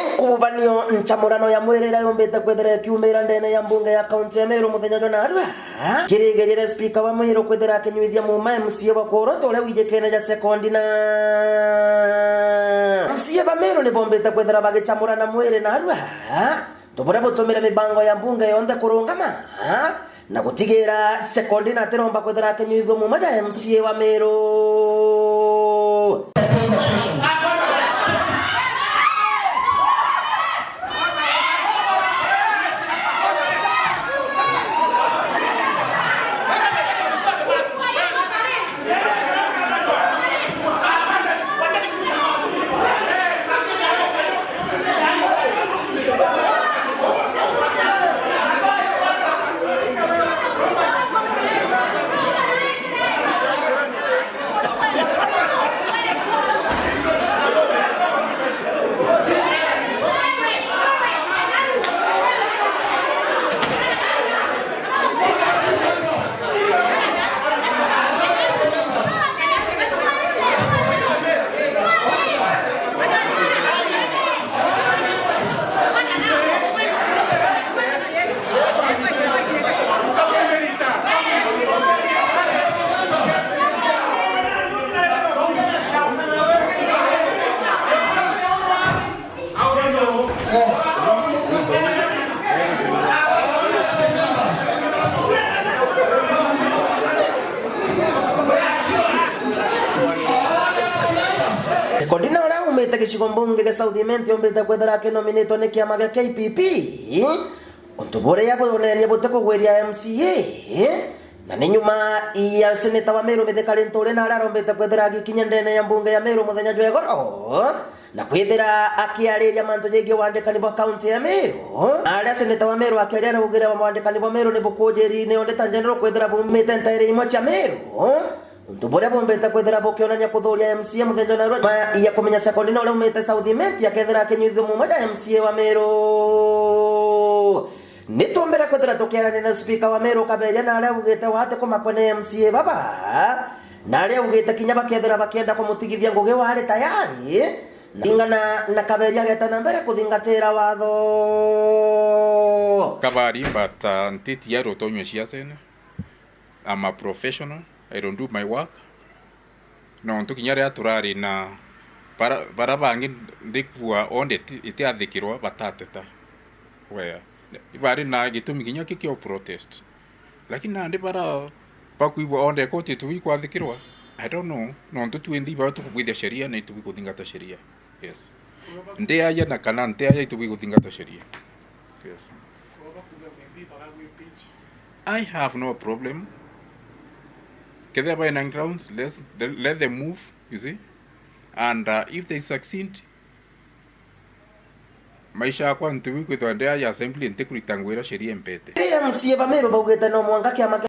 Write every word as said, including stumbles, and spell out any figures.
Nkububanio nchamurano ya mwiri iria yumbite kwithira ikiumira ndene ya mbunge ya kaunti ya Meru muthenya jwa narua, kirigiririre spika wa Meru kwithira akinyuithia muuma M C A wa Kuoroto uria wijikene ja Sekondina. M C A ba Meru ni bombite kwithira bagichamurana mwiri narua, untu buria butumire mibango ya mbunge yonthe kurungama, na gutigira Sekondina atiromba kwithira akinyuithua muuma ja M C A wa Meru. Sekondina uria umite gicigo mbunge gia South Imenti umbite kwithira akinominitwa ni kiama gia K P P, untu buria bunenia butikugwiria M C A, na ni nyuma ya seneta wa Meru Mithika Linturi na aria arombite kwithira agikinya ndene ya mbunge ya Meru muthenya jwa igoro, na kwithira akiariria mantu jegie wandikani bwa kaunti ya Meru. Aria seneta wa Meru akiaria araugire wandikani bwa Meru ni bukujiri ni Auditor General kwithira bumite nteere imwe cia Meru, untu buria bumbite kwithira bukionania kuthuria M C A muthenya na rwa ma ya kumenya Sekondina uria umite South Imenti akethira akinyuithua muuma ja M C A wa Meru. Ni tumbire kwithira tukiarania na spika wa Meru Kaberia na aria augite wati kumakwe ni M C A baba, na aria augite kinya bakethira bakienda kumutigithia ngugi wari tayari. Ringana na Kaberia ageta na mbere kuthingatira watho. Kabari, but, uh, ntiti ya rutonywe siasene. I'm a professional. I don't do my work. Nontu kinya riria turari na bara, bara bangi ndikua onde iti-, itiathikirwa batateta. Wea. Ibari na gitumi kinya ki kio protest. Lakini nandi bara bakwigua onde koti tubi kwathikirwa. I don't know. Nontu twi nthi bara tukubwithia sheria na itubi kuthingata sheria. Yes. Ndiaja na kana ntiaja itubi kuthingata sheria. Yes. I have no problem. Kethira baina grounds, let's, let them move, you see. And, uh, if they succeed, maisha yakwa ntiwi kwithwa ndi aja assembly ntikurita ngugi iria sheria impete. Ri M C A ba Meru baugite no mwanka kiama kia